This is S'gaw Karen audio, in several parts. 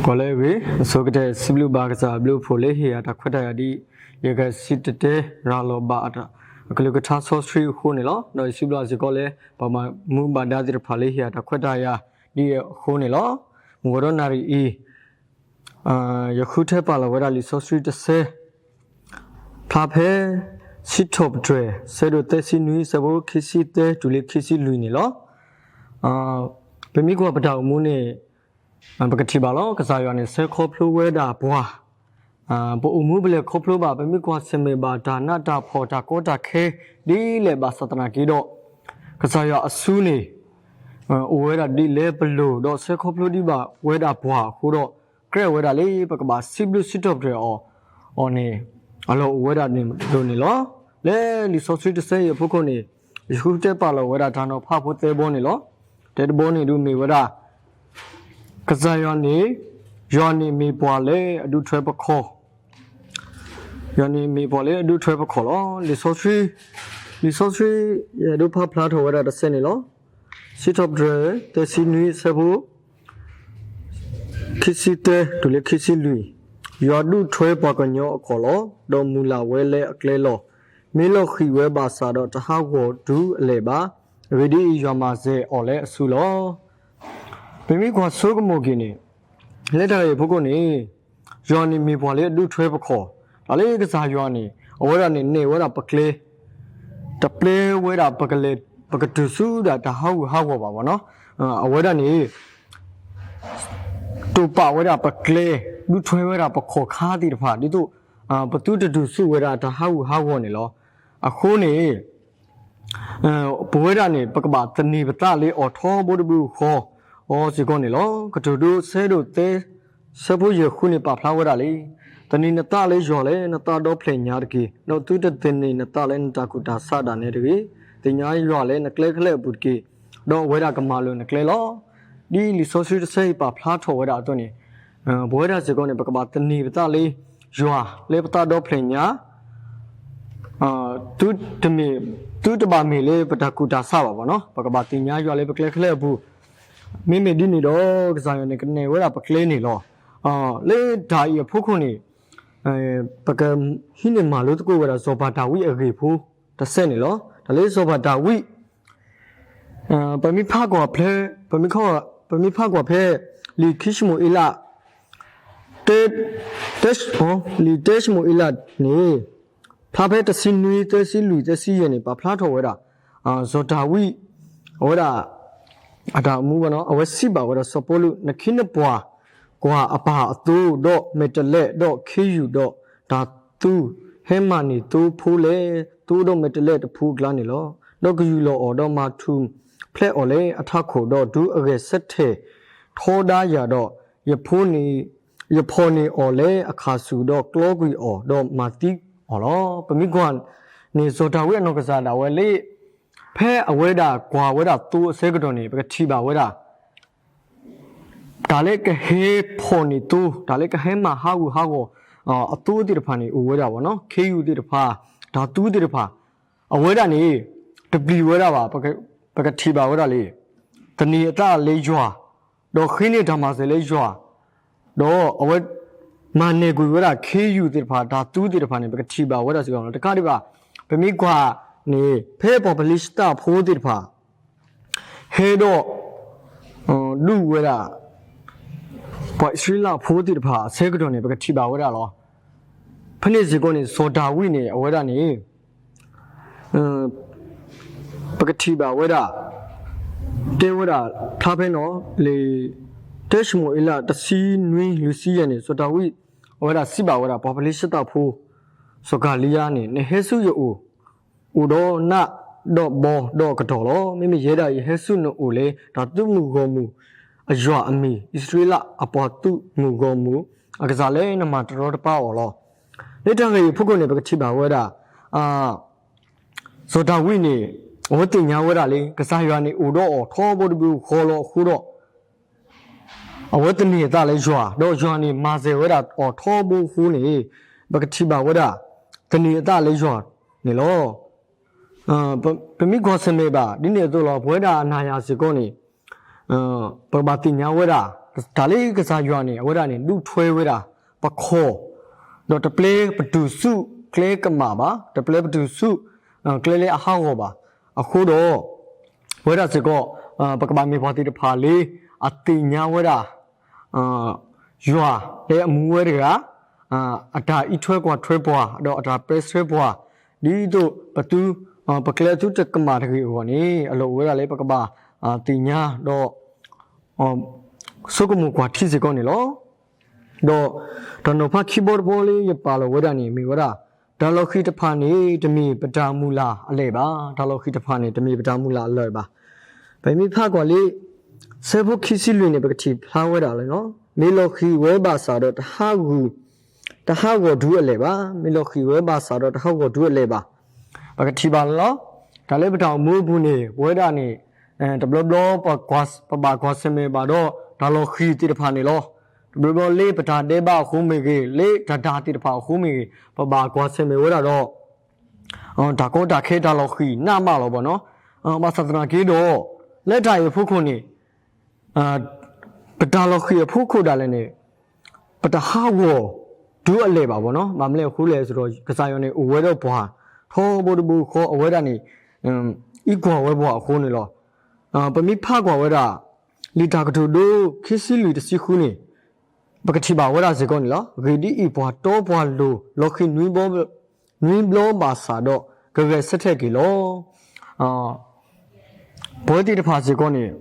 ကွၢ်လၢအဂ့ၤ, အဆိကတၢၢ် စံးဘျုးဘၣ်ကစၢ်အဘျုးအဖှိၣ်လၢဟ့ၣ်ယၤတၢ်ခွဲးတၢ်ယာ်ဒ် ယကစံၣ်တဲၤတဲလီၤဘၣ်အကလုၢ်ကထါစီဆှံအဃိန့ၣ်လီၤ. ဒီးယစံးဘျုးစ့ၢ်ကီးလၢ ပှၤဘၣ်မူဘၣ်ဒါသ့ၣ်တဖၣ်လၢဟ့ၣ်ယၤတၢ်ခွဲးတၢ်ယာ်ဒ်အဃိန့ၣ်လီၤ. မုၢ်ဂီၤဒီးနၣ်ရံၣ်အံၤ ယဃုထၢပာ်လီၤဝဲဒၣ်လံာ်စီဆှံတဆၢ ဖျါဖဲ စံးထီၣ်ပတြၢၤ ဆၢဒိၣ်သၢဆံနွံ ဆၢဖိခံဆံသၢတုၤလၢခံဆံလွံၢ်န့ၣ်လီၤ. ပမ့ၢ်ကွၢ်ပတၢ်အိၣ်မူန့ၣ် ပကထံၣ်ဘၣ်လီၤ. ကစၢ်ယွၤန့ၣ် ဆှၢခီဖျိဝဲဒၣ်ပှၤ ပအိၣ်မူပလဲၤခီဖျိဘၣ် ပမ့ၢ်ကွၢ်ဆၢၣ်မဲာ်ဘၣ်တၢ်နးတၢ်ဖှီၣ်တၢ်ကီတၢ်ခဲဒ်လဲၣ်ဘၣ်ဆၣ်သနာ်က့ဒီး ကစၢ်ယွၤအစုန့ၣ် အိၣ်ဝဲဒၣ်ဒ်လဲၣ်ပလိာ် ဒီးဆှၢခီဖျိဒံးဘၣ်ဝဲဒၣ်ပှၤအဃိဒီး ကြၢးဝဲဒၣ်လၢပကဘၣ်စံးဘျုးစံးထီၣ်ပတြၢၤအီၤ အီၤန့ၣ် အလီၢ်အိၣ်ဝဲဒၣ်န့ၣ်ဒိၣ်န့ၣ်လီၤ. လၢလံာ်စီဆှံတဆၢအံၤအဖီခိၣ်န့ၣ် ယဃုထၢပာ်လီၤဝဲဒၣ်တၢ်နီၤဖးဖိသၢဘီန့ၣ်လီၤ. တၢတဘီန့ၣ်ဒုးမ့ၢ်ဝဲဒၣ် ကစၢ်ယွၤန့ၣ် ယွၤန့ၣ်မ့ၢ်ပှၤလၢအဒုးထွဲပခီၣ် ယွၤန့ၣ်မ့ၢ်ပှၤလၢအဒုးထွဲပခီၣ်လီၤ. လံာ်စီဆှံ လံာ်စီဆှံ ယအဲၣ်ဒိးဖးဖျါထီၣ်ဝဲဒၣ်တဆၢန့ၣ်လီၤ. စံးထီၣ်ပတြၢၤ သၢဆံနွံ ဆၢဖိ ခံဆံသၢတုၤလၢခံဆံလွံၢ်, ယွၤဒုးထွဲပှၤကညီအခီၣ်လီၤ. ဒီးမုၢ်လၢ်ဝဲလၢအကျဲလီၤ. မ့ၢ်လီၤဃံၤဝဲဘၣ်ဆၣ်ဒီး တဟးဂီၤတုၤအလဲၣ်ဘၣ်. အဂ့ၢ်ဒ်အံၤ, ယွၤမၤစၢၤအီၤလၢအစုလီၤ. ပမ့ၢ်ကွၢ်ဆိကမိၣ်က့ၤန့ၣ် လၢတၢ်ဂ့ၢ်အဖီခိၣ်န့ၣ် ယွၤန့ၣ်မ့ၢ်ပှၤလၢအဒုးထွဲပခီၣ်, တၢ်လၢကစၢ်ယွၤန့ၣ် အဝဲဒၣ်န့ၣ် နဲၣ်ဝဲဒၣ်ပကျဲ တပျဲဝဲဒၣ်ပကလဲၤ ပကတုၤဆူဒၣ်တၢ်ဟးဂူာ်ဟးဂီၤဘၣ်ဘၣ်နီၤ. အဝဲဒၣ်န့ၣ် တိာ်ပာ်ဝဲဒၣ်ပကျဲ ဒုးထွဲဝဲဒၣ်ပခီၣ်ခါသ့ၣ်တဖၣ် ဒ်သိး ပသုတတုၤဆူၣ်ဝဲဒၣ်တၢ်ဟးဂူာ်ဟးဂီၤန့ၣ်လီၤ. အဃိန့ၣ် ပဝဲဒၣ်န့ၣ် ပကဘၣ်သန့ၤပသးလၢအီၤထီဘိတဘိဃီ အီၤစ့ၢ်ကီးန့ၣ်လီၤ. ကတိၤဒိဆၢဒိၣ်သၢ ဆၢဖိယဲၢ်ဃုန့ၣ် ပာ်ဖျါဝဲဒၣ်လံ, သန့ၤနသးလၢယွၤလၢနသးဒီဖျၢၣ်ညါတက့ၢ်. ဒီးသုတသန့ၤနသးလၢနတၢ်ကူၣ်တၢ်ဆးဒၣ်နဲတဂ့ၤ. သ့ၣ်ညါယွၤလၢနကျဲခဲလၢာ်အပူၤတက့ၢ်. ဒီးအဝဲဒၣ်ကမၤလိာ်နကျဲလီၤ. ဒ်လံာ်စီဆှံတဆၢအံၤပာ်ဖျါထီၣ်ဝဲဒၣ်အသိးန့ၣ် ပဝဲဒၣ်စ့ၢ်ကီးန့ၣ် ပကဘၣ်သန့ၤပသးလၢယွၤလၢပသးဒီဖျၢၣ်ညါ သုတမ့ၢ် သုတဘၣ်မ့ၢ်လၢပတၢ်ကူၣ်တၢ်ဆးဘၣ်ဘၣ်နီၤ, ပကဘၣ်သ့ၣ်ညါယွၤလၢပကျဲခဲလၢာ်အပူၤ. မ့မ့ၢ်ဒ်န့ၣ်ဒီး ကစၢ်ယွၤန့ၣ် ကနဲၣ်ဝဲဒၣ်ပကျဲန့ၣ်လီၤ. လၢတၢ်အံၤအဖီခိၣ်န့ၣ် ပကဟံးန့ၢ်မၤလိသကိးဝဲဒၣ် စီၤပၤဒၤဝံးအဂ့ၢ်ဖိတဆၢန့ၣ်လီၤ. တၢ်လၢစီၤပၤဒၤဝံး ပမ့ၢ်ဖးကွၢ်ဖဲ ပမ့ၢ်ဖးကွၢ်ဖဲ လံာ်ခံၡမူၤအ့လး တဲ လံာ်တၢၡမူၤအ့လးန့ၣ် ဖျါဖဲတဆံနွံ သၢဆံလွံၢ် သၢဆံယဲၢ်န့ၣ် ပာ်ဖျါထီၣ်ဝဲဒၣ် စီၤဒၤဝံး အဝဲဒၣ် အတၢ်အိၣ်မူဘၣ်နီၤ, အဝဲစံးဘၣ်ဝဲဒၣ်စီၤပီလူး, နခ့နပှၤကွၢ်အပၢ်အသိ ဒီးမဲာ်တဲးလဲး ဒီးခ့ယုၢ် ဒီးတၢ်သူ ဟဲမၤန့ၢ်သိဖိလဲၣ်. သိဒီးမဲာ်တဲးလဲးတဖုအကျါန့ၣ်လီၤ. ဒီးကယူၢ်လီၤအီၤ ဒီးမၤထူၣ်ဖျဲးအီၤလၢအထးခိၣ်, ဒီးတုၤအဂဲၤဆၢထၢၣ်ထီဒါယၤဒီး ယဖီၣ်န့ၢ်အီၤလၢအခၣ်ဆူၣ်, ဒီးကျီကွံာ်အီၤ, ဒီးမၤသံအီၤလီၤ. ပမ့ၢ်ကွၢ်န့ၣ် စီၤဒၤဝံးအနီၢ်ကစၢ်ဒၣ်ဝဲလၢ ဖဲအဝဲဒၣ်ကွၢ်ဝဲဒၣ်သိအဆၢကတီၢ်န့ၣ် ပကထံၣ်ဘၣ်ဝဲဒၣ် တၢ်လၢကဟဲဖီၣ်န့ၢ်သိ, တၢ်လၢကဟဲမၤဟးဂူာ်ဟးဂီၤ အသိသ့ၣ်တဖၣ်န့ၣ် အိၣ်ဝဲဒၣ်ဘၣ်နီၤ, ခ့ယုၢ်သ့ၣ်တဖၣ်, တၢ်သူသ့ၣ်တဖၣ်, အဝဲဒၣ်န့ၣ် တပျံၤဝဲဒၣ်ဘၣ်, ပကထံၣ်ဘၣ်ဝဲဒၣ်လၢ သန့ၤအသးလၢယွၤ, ဒီးဃ့န့ၢ်တၢ်မၤစၢၤလၢယွၤ, ဒီးအဝဲ မၤနၢၤကွံာ်ဝဲဒၣ်ခ့ယုၢ်သ့ၣ်တဖၣ် တၢ်သူသ့ၣ်တဖၣ်န့ၣ် ပကထံၣ်ဘၣ်ဝဲဒၣ်စ့ၢ်ကီးလီၤ. တကးဒံးဘၣ် ပမ့ၢ်ကွၢ်န့ၣ် ဖဲပှၤဖလံၡသးဖိသ့ၣ်တဖၣ် ဟဲဒီး ဒုးဝဲဒၣ် ပှၤအံၣ်စရ့လးဖိသ့ၣ်တဖၣ်အဆၢကတီၢ်န့ၣ် ပကထံၣ်ဘၣ်ဝဲဒၣ်လီၤ. ဖဲန့ၣ်စ့ၢ်ကီးန့ၣ် စီၤဒၤဝံးန့ၣ် အဝဲဒၣ်န့ၣ် ပကထံၣ်ဘၣ်ဝဲဒၣ် တဲဝဲဒၣ်ဖျါဖဲနီၤ လံာ်တၢၡမူၤအ့လး တဆံနွံ လွံၢ်ဆံယဲၢ်န့ၣ် စီၤဒၤဝံး အဝဲဒၣ်စံးဘၣ်ဝဲဒၣ် ပှၤဖလံၡသးဖိ စီၤကၤလံယါန့ၣ် နဟဲဆူယအိၣ် အိၣ်ဒီးနးဒီးဘီဒီးကတီၢ်လီၤ. မ့မ့ၢ်ယဲဒၣ် ယဟဲဆူနအိၣ်လၢ တၢ်သုးမုၢ်ဂီၢ်မုၢ်အယွၤအမံၤ အံၣ်စရ့လးအပှၤသုးမုၢ်ဂီၢ်မုၢ်အကစၢ်လၢနမၤတရီတပါအီၤလီၤ. လၢတၢ်ဂ့ၢ်အံၤအဖီခိၣ်န့ၣ် ပကထံၣ်ဘၣ်ဝဲဒၣ် စီၤဒၤဝံးန့ၣ် အဝဲသ့ၣ်ညါဝဲဒၣ်လၢ ကစၢ်ယွၤန့ၣ်အိၣ်ဒီးအီၤထီဘိတဘိဃီလီၤအဃိဒီး အဝဲသန့ၤအသးလၢယွၤ ဒီးယွၤန့ၣ်မၤစၢၤဝဲဒၣ်အီၤထီဘိအဃိန့ၣ် ပကထံၣ်ဘၣ်ဝဲဒၣ် သန့ၤအသးလၢယွၤန့ၣ်လီၤ. ပမ့ၢ်ကွၢ်ဆၢၣ်မဲာ်ဘၣ် ဒ်န့ၣ်အသိးလီၤ ပဝဲဒၣ်အနၤယၤစ့ၢ်ကီးန့ၣ် ပကဘၣ်သ့ၣ်ညါဝဲဒၣ် တၢ်လၢကစၢ်ယွၤန့ၣ် အဝဲဒၣ်န့ၣ် ဒုးထွဲဝဲဒၣ် ပခီၣ်, ဒီးတပျဲပတုာ်ဆူၣ်ကျဲကမၣ်ဘၣ်, တပျဲပတုာ်ဆူၣ် ကျဲလၢအဟးဂီၤဘၣ်. အဃိဒီး ပဝဲဒၣ်စ့ၢ်ကီး ပကဘၣ်မ့ၢ်ပှၤသ့ၣ်တဖၣ်လၢ အသ့ၣ်ညါဝဲဒၣ် ယွၤလၢအမူဝဲတဂၤ, အတၢ်အံးထွဲကွၢ်ထွဲပှၤ ဒီးအတၢ်ပၢဆှၢပှၤ, ဒ်သိးပသု ပကျဲသုတကမၣ်တဂ့ၤအဂီၢ်န့ၣ် အလီၢ်အိၣ်ဝဲဒၣ်လၢပကဘၣ်သ့ၣ်ညါဒီး ဆိကမိၣ်ကွၢ်ထံစ့ၢ်ကီးန့ၣ်လီၤ. ဒီးတၢ်နီၤဖးခံဘီတဘီလၢယပာ်လီၤဝဲဒၣ်န့ၣ် မ့ၢ်ဝဲဒၣ် တၢ်လီၢ်ဃံၤတဖၣ်န့ၣ် တမ့ၢ်ပတၢ်မုၢ်လၢ်အလဲၢ်ဘၣ်, တၢ်လီၢ်ဃံၤတဖၣ်န့ၣ် တမ့ၢ်ပတၢ်မုၢ်လၢ်အလဲၢ်ဘၣ်. ပမ့ၢ်ဖးကွၢ်လၢ ဆၢဖိခံဆံလွံၢ်န့ၣ် ပကထံၣ်ဖျါဝဲဒၣ်လၢ မ့ၢ်လီၤဃံၤဝဲဘၣ်ဆၣ်ဒီး တဟးဂီၤဒုးအလဲၢ်ဘၣ်, မ့ၢ်လီၤဃံၤဝဲဘၣ်ဆၣ်ဒီး တဟးဂီၤဒုးအလဲၢ်ဘၣ်. ပကထံၣ်ဘၣ်လီၤ. တၢ်လၢပတၢ်အိၣ်မူအပူၤန့ၣ် ပဝဲဒၣ်န့ၣ် တဘျီဘျီ ပဘၣ်ကွၢ်ဆၢၣ်မဲာ်ဘၣ်ဒီး တၢ်လီၢ်ဃံၤသ့ၣ်တဖၣ်န့ၣ်လီၤ. တဘျီဘျီလၢပတၢ်ဒဲးဘးအဃိမ့ၢ်ဂ့ၤ, လၢတၢ်ဒၢ်သ့ၣ်တဖၣ်အဃိမ့ၢ်ဂ့ၤ, ပဘၣ်ကွၢ်ဆၢၣ်မဲာ်ဝဲဒၣ်ဒီး တၢ်ကီတၢ်ခဲတၢ်လီၢ်ဃံၤနးမးလီၤဘၣ်နီၤ. ဘၣ်ဆၣ်သနာ်က့ဒီး လၢတၢ်အံၤအဖီခိၣ်န့ၣ် ပတၢ်လီၢ်ဃံၤအဖီခိၣ်ဒၣ်လဲာ်န့ၣ် ပတဟးဂီၤဒုးအလဲၢ်ဘၣ်ဘၣ်နီၤ. ဘၣ်မနုၤအဃိလဲၣ်ဆိုတော့ ကစၢ်ယွၤန့ၣ် အိၣ်ဝဲဒီးပှၤထီဘိတဘိဃီ အဝဲဒၣ်န့ၣ် အံးကွၢ်ဝဲပှၤအဃိန့ၣ်လီၤ. ပမ့ၢ်ဖးကွၢ်ဝဲဒၣ် လံာ်တၢ်ကတိၤဒိ ခံဆံလွံၢ်တဆံဃုန့ၣ် ပကထံၣ်ဘၣ်ဝဲဒၣ်စ့ၢ်ကီးန့ၣ်လီၤ. အဂ့ၢ်ဒ်အံၤ, ပှၤတီပှၤလိၤ လီၤဃံၤနွံဘျီဘၣ်ဆၣ်ဒီး ကဂဲၤဆၢထၢၣ်က့ၤလီၤ. ပဝဲသ့ၣ်တဖၣ်စ့ၢ်ကီးန့ၣ်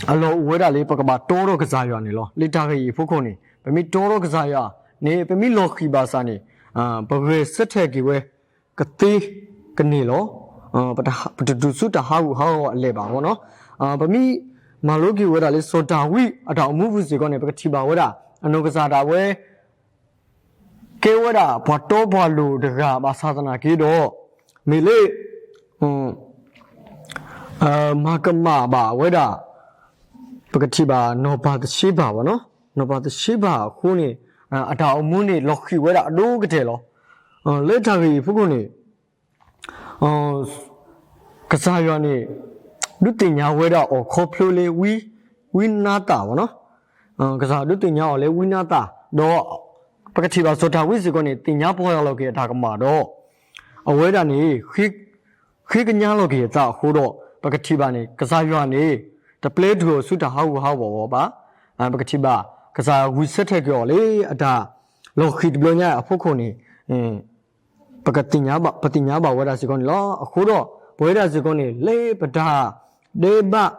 အလီၢ်အိၣ်ဝဲဒၣ်လၢ ပကဘၣ်တီထီၣ်ကစၢ်ယွၤန့ၣ်လီၤ. လၢတၢ်ဂ့ၢ်အံၤအဖီခိၣ်န့ၣ် ပမ့ၢ်တီထီၣ်ကစၢ်ယွၤန့ၣ် ပမ့ၢ်လီၤဃံၤဘၣ်ဆၣ်န့ၣ် ပဂဲၤဆၢထၢၣ်က့ၤဝဲ ကသ့ကန့ၢ်လီၤ. ပတတုၤဆူတၢ်ဟးဂူာ်ဟးဂီၤအလဲၢ်ဘၣ်နီၤ. ပမ့ၢ်မၤလိက့ၤဝဲဒၣ်လၢစီၤဒၤဝံးအတၢ်အိၣ်မူပူၤစ့ၢ်ကီးန့ၣ် ပကထံၣ်ဘၣ်ဝဲဒၣ် အနီၢ်ကစၢ်ဒၣ်ဝဲ ကဲဝဲဒၣ်ပှၤတီပှၤလိၤတဂၤဘၣ်ဆၣ်သနာ်က့ဒီး မ့ၢ်လၢ မၤကမၣ်ဘၣ်ဝဲဒၣ် ပကထံၣ်ဘၣ်နီၢ်ပၤသရှ့ဘၤဘၣ်နီၤ. နီၢ်ပၤသရှ့ဘၤအဃိန့ၣ် အတၢ်အိၣ်မူန့ၣ် လီၤဃံၤဝဲဒၣ်အဒိၣ်ကတၢၢ်လီၤ. လၢတၢ်ဂ့ၢ်အံၤအဖီခိၣ်န့ၣ် ကစၢ်ယွၤန့ၣ် ဒုးသ့ၣ်ညါဝဲဒၣ်အီၤခီဖျိလၢ ဝံနါသၣ်ဘၣ်နီၤ. ကစၢ်ယွၤဒုးသ့ၣ်ညါအီၤလၢဝံနါသၣ် ဒီး ပကထံၣ်ဘၣ်စီၤဒၤဝံးစ့ၢ်ကီးန့ၣ် သ့ၣ်ညါပီၢ်ယၢ်လီၤက့ၤအတၢ်ကမၣ်ဒီး အဝဲဒၣ်န့ၣ် ဃ့ကညးလီၤက့ၤအသးအဃိဒီး ပကထံၣ်ဘၣ်န့ၣ် ကစၢ်ယွၤန့ၣ် တပျဲတုၤအီၤဆူတၢ်ဟးဂူာ်ဟးဂီၤဘၣ်. ပကထံၣ်ဘၣ် ကစၢ်ယွၤဝံၤဆၢထၢၣ်က့ၤအီၤလၢအတၢ်လီၤဃံၤတဘျီညါအဖီခိၣ်န့ၣ် ပကသ့ၣ်ညါဘၣ် ပသ့ၣ်ညါဘၣ်ဝဲဒၣ်စ့ၢ်ကီးန့ၣ်လီၤ. အဃိဒီး ပဝဲဒၣ်စ့ၢ်ကီးန့ၣ် လၢပတၢ်ဒဲးဘး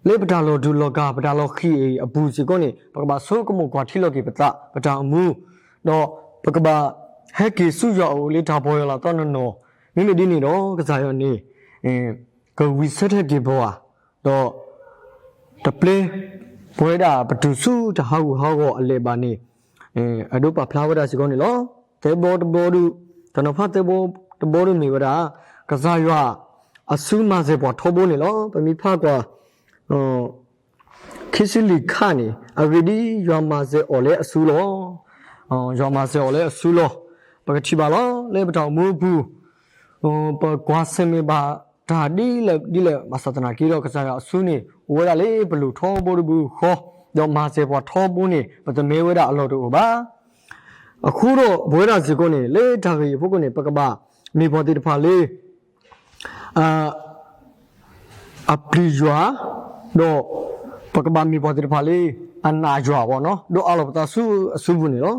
လၢပတၢ်လီၤတူာ်လီၤကာ် ပတၢ်လီၤဃံၤအံၤအပူၤစ့ၢ်ကီးန့ၣ် ပကဘၣ်ဆိကမိၣ်ကွၢ်ထံလီၤက့ၤပသး ပတၢ်အိၣ်မူ ဒီးပကဘၣ်ဟဲက့ၤဆူယွၤအအိၣ်လၢတၢ်ပီၢ်ယၢ်လီၤသီနီၢ်နီၢ်, မ့မ့ၢ်ဒ်န့ၣ်ဒီး ကစၢ်ယွၤန့ၣ် ကဝံၤဆၢထၢၣ်က့ၤပှၤ ဒီး တပျဲ ပဝဲဒၣ်ပတုၤဆူတၢ်ဟးဂူာ်ဟးဂီၤအလဲၢ်ဘၣ်န့ၣ် အဒိပာ်ဖျါဝဲဒၣ်စ့ၢ်ကီးန့ၣ်လီၤ. သၢဘီတဘီဒုး တၢ်နီၤဖးသၢဘီတဘီဒုးမ့ၢ်ဝဲဒၣ် ကစၢ်ယွၤအစုမၤစၢၤပှၤထီဘိန့ၣ်လီၤ. ပမ့ၢ်ဖးကွၢ် ခံဆံလွံၢ်ခါန့ၣ် အဂ့ၢ်ဒ်အံၤ, ယွၤမၤစၢၤအီၤလၢအစုလီၤ. ယွၤမၤစၢၤအီၤလၢအစုလီၤ. ပကထံၣ်ဘၣ်လီၤ လၢပတၢ်အိၣ်မူအပူၤ ပကွၢ်ဆၢၣ်မဲာ်ဘၣ်တၢ်ဒ်လဲၣ်ဒ်လဲၣ် ဘၣ်ဆၣ်သနာ်က့ဒီး ကစၢ်ယွၤအစုန့ၣ် အိၣ်ဝဲဒၣ်လၢပလိၤထီဘိတဘိဃီ, ဒီးမၤစၢၤပှၤထီဘိန့ၣ် ပသမၢဝဲဒၣ်အလီၢ်တအိၣ်ဘၣ်. အဃိဒီး ပဝဲဒၣ်စ့ၢ်ကီးန့ၣ် လၢတၢ်ဂ့ၢ်အံၤအဖီခိၣ်န့ၣ် ပကဘၣ်မ့ၢ်ပှၤသ့ၣ်တဖၣ်လၢ အပျံၤယွၤ, ဒီး ပကဘၣ်မ့ၢ်ပှၤသ့ၣ်တဖၣ်လၢ အနာ်ယွၤဘၣ်နီၤ, ဒီးအးလီၤပသးဆူအစုပူၤန့ၣ်လီၤ.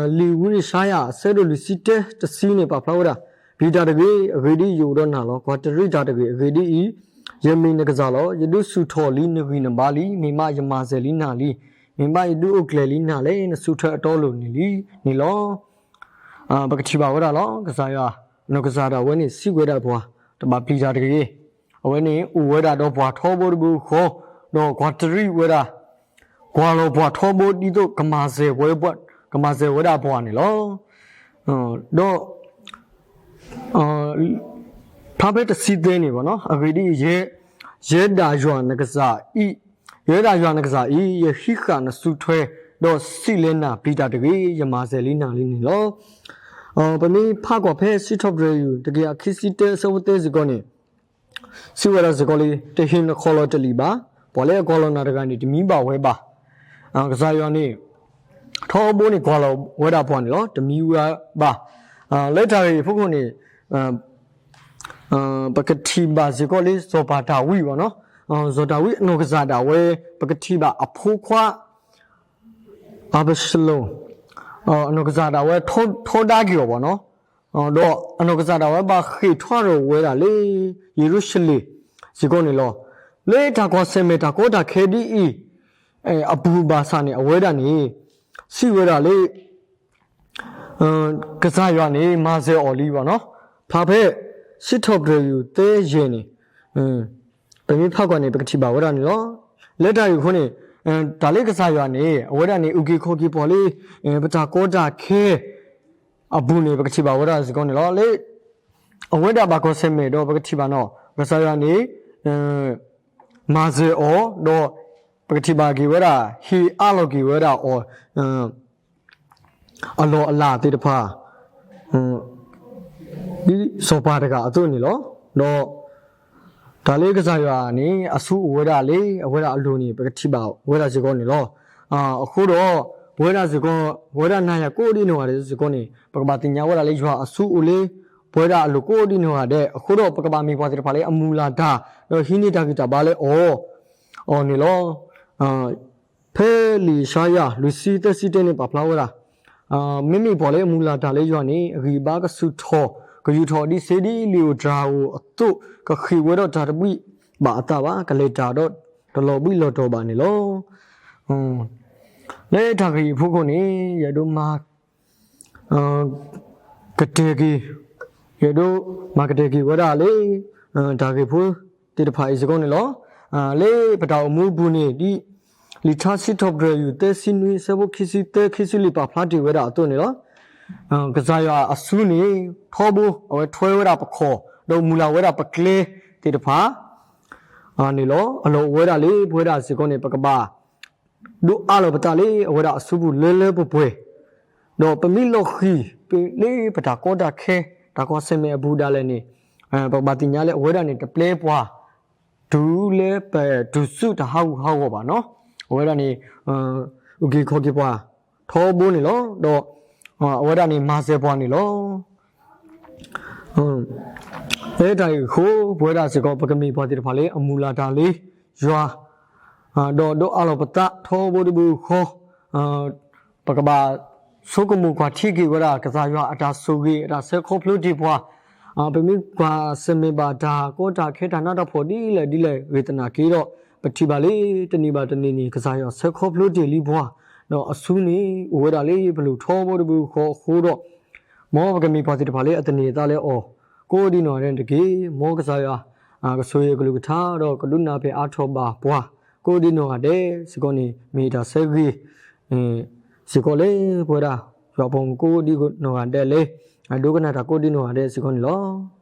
လံာ်ဝံယၡါယၤ အဆၢဒိၣ်လွံၢ်ဆံတၢ တဆံန့ၣ် ပာ်ဖျါဝဲဒၣ်, ပျံၤတၢ်တဂ့ၤ, အဂ့ၢ်ဒ်အံၤ, ယအိၣ်ဒီးနၤလီၤ. ကွၢ်တရံးတၢ်တဂ့ၤ, အဂ့ၢ်ဒ်အံၤ, ယမ့ၢ်နကစၢ်လီၤ. ယဒုးဆူၣ်ထီၣ်လံနဂံၢ်နဘါလံ, မ့ၢ်မးယမၤစၢၤလံနၤလံ. မ့ၢ်မးယဒုးအိၣ်ကျဲၤလံနၤလၢနဆူၣ်ထၢၣ်အတီအလိၤန့ၣ်လီၤ. ပကထံၣ်ဘၣ်ဝဲဒၣ်လီၤ. ကစၢ်ယွၤ နီၢ်ကစၢ်ဒၣ်ဝဲန့ၣ် စံးဝဲဒၣ်ပှၤ တဘၣ်ပျံၤတၢ်တဂ့ၤ. အဝဲန့ၣ်အိၣ်ဝဲဒၣ်ဒီးပှၤထီဘိတဘိဃီ, ဒီးကွၢ်တရံးဝဲဒၣ် ကွၢ်လီၤပှၤထီဘိဒ်သိး ကမၤစၢၤဝဲဒၣ်ပှၤန့ၣ်လီၤ. ဒီး ဖျါဖဲတဆံသၢန့ၣ်ဘၣ်နီၤ, အဂ့ၢ်ဒ်အံၤ, ယဲဒၣ်ယွၤနကစၢ်အံၤ, ယဲဒၣ်ယွၤနကစၢ်အံၤ, ယဟံးဃာ်နဆူၣ်ထွဲ, ဒီးစံးလၢနၤ, ပျံၤတၢ်တဂ့ၤ, ယမၤစၢၤလံနၤလံန့ၣ်လီၤ. ပမ့ၢ်ဖးကွၢ်ဖဲစံးထီၣ်ပတြၢၤ တကယၤခံဆံတၢ အဆၢဖိသၢစ့ၢ်ကီးန့ၣ် စံးဝဲဒၣ်စ့ၢ်ကီးလံ, တဟ့ၣ်နခီၣ်လီၤတလံာ်ဘၣ်, ပှၤလၢအကွၢ်လီၤနၤတဂၤန့ၣ် တမံဘၣ်ဝဲဘၣ်. ကစၢ်ယွၤန့ၣ် ထီဘိန့ၣ်ကွၢ်လီၤဝဲဒၣ်ပှၤန့ၣ်လီၤ. တမံဝဲဘၣ်. လၢတၢ်ဂ့ၢ်အဖီခိၣ်န့ၣ် ပကထံၣ်ဘၣ်စ့ၢ်ကီးလၢစီၤပၤတၢ်ဝံၣ်ဘၣ်နီၤ. စီၤတၢ်ဝံၣ်အနီၢ်ကစၢ်ဒၣ်ဝဲ ပကထံၣ်ဘၣ်အဖိခွါ အၤဘၡလိၣ် အနီၢ်ကစၢ်ဒၣ်ဝဲထီဒါက့ၤအီၤဘၣ်နီၤ. ဒီးအနီၢ်ကစၢ်ဒၣ်ဝဲဘၣ်ဃ့ၢ်ထီၣ်ထီၣ်ဝဲဒၣ်လၢ ယရူၤၡလ့ၣ်စ့ၢ်ကီးန့ၣ်လီၤ. လၢတၢ်ကွၢ်ဆၢၣ်မဲာ်တၢ်ကီတၢ်ခဲဒ်အံၤ အပူၤဘၣ်ဆၣ်န့ၣ် အဝဲဒၣ်န့ၣ် စံးဝဲဒၣ်လၢ ကစၢ်ယွၤန့ၣ် မၤစၢၤအီၤလံဘၣ်နီၤ. ဖဲ စံးထီၣ်ပတြၢၤယူၤသၢယဲၢ်န့ၣ် ပမ့ၢ်ဖးကွၢ်န့ၣ် ပကထံၣ်ဘၣ်ဝဲဒၣ်န့ၣ်လီၤ. လၢတၢ်ဂ့ၢ်အဃိန့ၣ် တၢ်လၢကစၢ်ယွၤန့ၣ် အဝဲဒၣ်န့ၣ် အုၣ်က့ၤခီၣ်က့ၤပှၤလၢ ပတၢ်ကီတၢ်ခဲ အပူၤန့ၣ် ပကထံၣ်ဘၣ်ဝဲဒၣ်စ့ၢ်ကီးန့ၣ်လီၤ. လၢ အဝဲဒၣ်ဘၣ်ကွၢ်ဆၢၣ်မဲာ်ဒီးပကထံၣ်ဘၣ်နီၤ ကစၢ်ယွၤန့ၣ် မၤစၢၤအီၤ ဒီးပကထံၣ်ဘၣ်က့ၤဝဲဒၣ် ဟ့ၣ်အးလီၤက့ၤဝဲဒၣ်အီၤ အလီၢ်အလၤသ့ၣ်တဖၣ် ဒ်စီၤပၤတဂၤအသိးန့ၣ်လီၤ. ဒီး တၢ်လၢကစၢ်ယွၤန့ၣ် အဆူၣ်အိၣ်ဝဲဒၣ်လၢအဝဲဒၣ်အလိၤန့ၣ် ပကထံၣ်ဘၣ်ဝဲဒၣ်စ့ၢ်ကီးန့ၣ်လီၤ. အဃိဒီး ပဝဲဒၣ်စ့ၢ်ကီး ပဝဲဒၣ်နၤယၤကိးဒံနီၢ်ဂၤဒဲးစ့ၢ်ကီးန့ၣ် ပကဘၣ်သ့ၣ်ညါဝဲဒၣ်လၢယွၤအဆူၣ်အိၣ်လၢ ပဝဲဒၣ်အလိၤကိးဒံနီၢ်ဂၤဒဲး အဃိဒီးပကဘၣ်မ့ၢ်ပှၤသ့ၣ်တဖၣ်လၢအမုၢ်လၢ်တၢ် ဒီးဟံးန့ၢ်တၢ်ဂံၢ်တၢ်ဘါလၢအီၤ အီၤန့ၣ်လီၤ. ဖဲလံာ်ယၡါယၤ လွံၢ်ဆံသၢဆံတဲန့ၣ် ပာ်ဖျါဝဲဒၣ် မ့မ့ၢ်ပှၤလၢအမုၢ်လၢ်တၢ်လၢယွၤန့ၣ် အဂံၢ်အဘါကဆူၣ်ထီၣ် ကယူာ်ထီၣ်ဒ်စ့ဒ်လံာ်ဧိၤတြၤဧိၤအသိး ကဃ့ၢ်ဝဲဒီးတၢ်တဘှံးဘၣ်အသးဘၣ် ကလဲၤတၢ်ဒီးတလီၤဘှံးလီၤတီၤဘၣ်န့ၣ်လီၤ. လၢတၢ်ဂ့ၢ်အဖီခိၣ်န့ၣ် ယအဲၣ်ဒိးမၤ ကတဲာ်က့ၤ ယအဲၣ်ဒိးမၤကတဲာ်က့ၤဝဲဒၣ်လၢ တၢ်ဂ့ၢ်ဖိသ့ၣ်တဖၣ်အံၤစ့ၢ်ကီးန့ၣ်လီၤ. လၢပတၢ်အိၣ်မူအပူၤန့ၣ် ဒ်လံာ်ထါစံးထီၣ်ပတြၢၤယူၤသၢဆံနွံ အဆၢဖိခံဆံသၢ ခံဆံလွံၢ်ပာ်ဖျါတ့ၢ်ဝဲဒၣ်အသိးန့ၣ်လီၤ. ကစၢ်ယွၤအစုန့ၣ် ထီဘိ အဝဲထွဲဝဲဒၣ်ပခီၣ် ဒီးမုၢ်လၢ်ဝဲဒၣ်ပကျဲသ့ၣ်တဖၣ် န့ၣ်လီၤ. အလီၢ်အိၣ်ဝဲဒၣ်လၢပဝဲဒၣ်စ့ၢ်ကီးန့ၣ် ပကဘၣ် ဒိးအးလီၤပသးလၢအဝဲဒၣ်အစုပူၤလၢလၢပှဲၤပှဲၤ, ဒီးပမ့ၢ်လီၤဃံၤလၢပတၢ်ကီတၢ်ခဲ တၢ်ကွၢ်ဆၢၣ်မဲာ်အပူၤဒၣ်လဲာ်န့ၣ် ပကဘၣ်သ့ၣ်ညါလၢအဝဲဒၣ်န့ၣ် တပျဲပှၤ တုၤလၢပတုၤဆူတၢ်ဟးဂူာ်ဟးဂီၤဘၣ်နီၤ. အဝဲဒၣ်န့ၣ် အုၣ်က့ၤခီၣ်က့ၤပှၤထီဘိန့ၣ်လီၤ. ဒီးအဝဲဒၣ်န့ၣ် မၤစၢၤပှၤန့ၣ်လီၤ. လၢတၢ်ဂ့ၢ်အဃိ ပဝဲဒၣ်စ့ၢ်ကီး ပကမ့ၢ်ပှၤသ့ၣ်တဖၣ်လၢအမုၢ်လၢ်တၢ်လၢယွၤ, ဒီးဒိးအးလီၤပသးထီဘိတဘိဃီ, ပကဘၣ်ဆိကမိၣ်ကွၢ်ထံက့ၤဝဲဒၣ် ကစၢ်ယွၤအတၢ်ဆိၣ်ဂ့ၤ အတၢ်ဆၢခီဖျိတ့ၢ်ပှၤ, ပမ့ၢ်ကွၢ်ဆၢၣ်မဲာ်ဘၣ်တၢ်ကီတၢ်ခဲတၢ်နးတၢ်ဖှီၣ်ဒ်လဲၣ်ဒ်လဲၣ်ဂ့ၤသနာ်က့ဒီး ပထံၣ်ဘၣ်လၢတနံၤဘၣ်တနံၤန့ၣ် ကစၢ်ယွၤဆၢခီဖျိတ့ၢ်လံပှၤ, ဒီးအစုန့ၣ် အိၣ်ဝဲဒၣ်လၢပလိၤထီဘိတဘိဃီအဃိဒီး မ်ပကမ့ၢ်ပှၤသ့ၣ်တဖၣ်လၢအသန့ၤအသးလၢအီၤ ကိးဒံနီၢ်ဂၤဒဲးန့ၣ်တက့ၢ်. မ်ကစၢ်ယွၤ ကဆိၣ်ဂ့ၤအကလုၢ်ကထါ ဒီးကဒုးနၢ်ဖဲအါထီၣ်ဘၣ်ပှၤ ကိးဒံနီၢ်ဂၤဒဲးစ့ၢ်ကီးန့ၣ် မ့ၢ်တၢ်ဆၢဂ့ၤ စ့ၢ်ကီးလၢပဝဲဒၣ် ယွၤပှၤမုၣ်ကိးဒံနီၢ်ဂၤဒဲးလၢ အဒိကနၣ်တၢ်ကိးဒံနီၢ်ဂၤဒဲးစ့ၢ်ကီးန့ၣ်လီၤ.